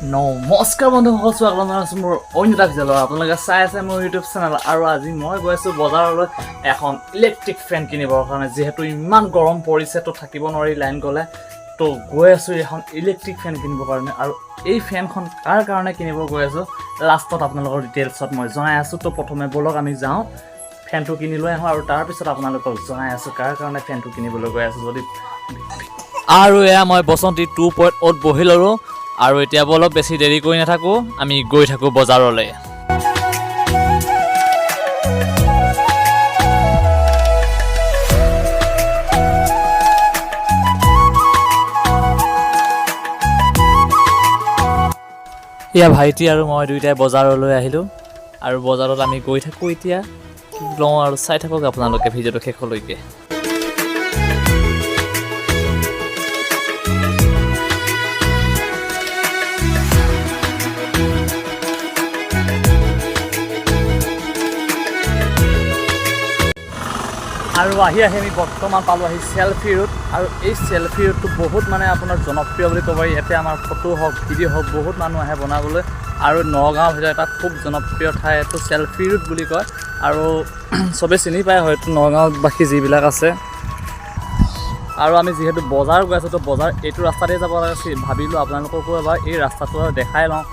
নমস্কাৰ বন্ধুসকল, স্বাগতম জনাইছোঁ মোৰ অন্য এটা ভিডিঅ'লৈ। আপোনালোকে চাই আছে মোৰ ইউটিউব চেনেল আৰু আজি মই গৈ আছোঁ বজাৰলৈ এখন ইলেক্ট্ৰিক ফেন কিনিবৰ কাৰণে। যিহেতু ইমান গৰম পৰিছে, তো থাকিব নোৱাৰি লাইন গ'লে। তো গৈ আছোঁ এখন ইলেক্ট্ৰিক ফেন কিনিবৰ কাৰণে। আৰু এই ফেনখন কাৰ কাৰণে কিনিব গৈ আছোঁ, লাষ্টত আপোনালোকৰ ডিটেইলছত মই জনাই আছোঁ। তো প্ৰথমে ব'লক, আমি যাওঁ, ফেনটো কিনি লৈ আহোঁ আৰু তাৰপিছত আপোনালোকক জনাই আছোঁ কাৰ কাৰণে ফেনটো কিনিবলৈ গৈ আছোঁ। যদি আৰু এয়া মই বসন্তী 2.0ত বহি ল'লোঁ আৰু এতিয়া অলপ বেছি দেৰি কৰি নাথাকোঁ, আমি গৈ থাকোঁ বজাৰলৈ। এয়া ভাইটি আৰু মই দুয়োটাই বজাৰলৈ আহিলোঁ আৰু বজাৰত আমি গৈ থাকোঁ। এতিয়া কি লওঁ আৰু চাই থাকক আপোনালোকে ভিডিঅ'টো শেষলৈকে। আৰু আহি আহি আমি বৰ্তমান পালোঁ আহি চেলফি ৰোড। আৰু এই চেলফি ৰোডটো বহুত মানে আপোনাৰ জনপ্ৰিয় বুলি ক'ব পাৰি। ইয়াতে আমাৰ ফটো হওক, ভিডিঅ' হওক, বহুত মানুহ আহে বনাবলৈ। আৰু নগাঁৱৰ ভিতৰত এটা খুব জনপ্ৰিয় ঠাই এইটো চেলফি ৰোড বুলি কয় আৰু চবেই চিনি পায় হয়তো নগাঁৱতবাসী যিবিলাক আছে। আৰু আমি যিহেতু বজাৰ গৈ আছোঁ, তো বজাৰ এইটো ৰাস্তাতে যাব লাগে। ভাবিলোঁ আপোনালোককো এবাৰ এই ৰাস্তাটো দেখাই লওঁ।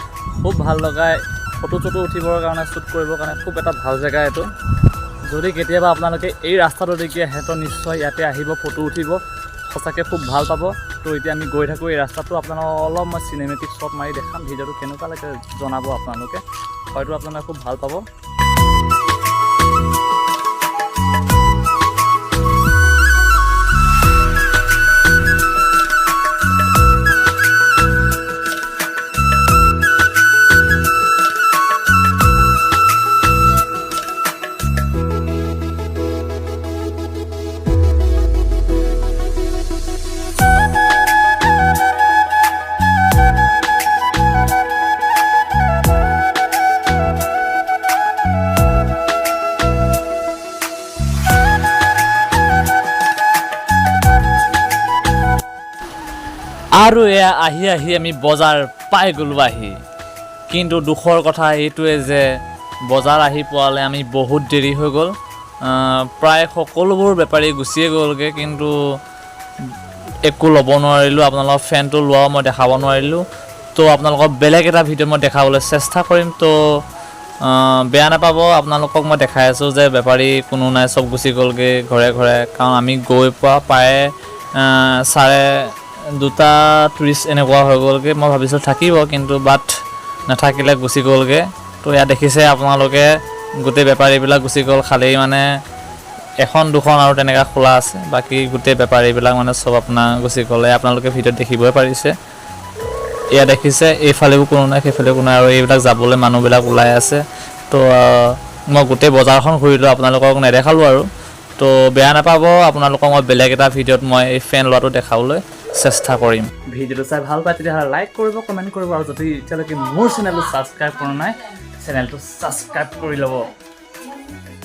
খুব ভাল লগাই ফটো চটো উঠিবৰ কাৰণে, শ্বুট কৰিবৰ কাৰণে খুব এটা ভাল জেগা এইটো। যদি কেতিয়াবা আপোনালোকে এই ৰাস্তাটো দেখি আহে, তো নিশ্চয় ইয়াতে আহিব, ফটো উঠিব, সঁচাকৈ খুব ভাল পাব। তো এতিয়া আমি গৈ থাকোঁ। এই ৰাস্তাটো আপোনালোকক অলপ মই চিনেমেটিক শ্বট মাৰি দেখাম। ভিডিঅ'টো কেনেকুৱা লাগে জনাব আপোনালোকে, হয়তো আপোনালোকে খুব ভাল পাব। আৰু এয়া আহি আহি আমি বজাৰ পাই গ'লোঁ আহি। কিন্তু দুখৰ কথা এইটোৱে যে বজাৰ আহি পোৱালে আমি বহুত দেৰি হৈ গ'ল। প্ৰায় সকলোবোৰ বেপাৰী গুচিয়ে গ'লগৈ, কিন্তু একো ল'ব নোৱাৰিলোঁ। আপোনালোকৰ ফেনটো লোৱাও মই দেখাব নোৱাৰিলোঁ। তো আপোনালোকক বেলেগ এটা ভিডিঅ'ত মই দেখাবলৈ চেষ্টা কৰিম। তো বেয়া নাপাব, আপোনালোকক মই দেখাই আছোঁ যে বেপাৰী কোনো নাই, চব গুচি গ'লগৈ ঘৰে ঘৰে। কাৰণ আমি গৈ পোৱা প্ৰায় 2:30 এনেকুৱা হৈ গ'লগৈ। মই ভাবিছিলোঁ থাকিব, কিন্তু বাট নাথাকিলে, গুচি গ'লগৈ। তো ইয়াত দেখিছে আপোনালোকে, গোটেই বেপাৰীবিলাক গুচি গ'ল। খালী মানে এখন দুখন আৰু তেনেকুৱা খোলা আছে, বাকী গোটেই বেপাৰীবিলাক মানে চব আপোনাৰ গুচি গ'লে। আপোনালোকে ভিডিঅ'ত দেখিবই পাৰিছে। এয়া দেখিছে, এইফালেও কোনো নাই, সেইফালেও কোনো নাই আৰু এইবিলাক যাবলৈ মানুহবিলাক ওলাই আছে। তো মই গোটেই বজাৰখন ঘূৰিলোঁ, আপোনালোকক নেদেখালোঁ আৰু। তো বেয়া নাপাব, আপোনালোকক মই বেলেগ এটা ভিডিঅ'ত মই এই ফেন লোৱাটো দেখাবলৈ চেষ্টা কৰিম। ভিডিঅ'টো চাই ভাল পায় তেতিয়াহ'লে লাইক কৰিব, কমেণ্ট কৰিব আৰু যদি এতিয়ালৈকে মোৰ চেনেলটো ছাবস্ক্ৰাইব কৰা নাই, চেনেলটো ছাবস্ক্ৰাইব কৰি ল'ব।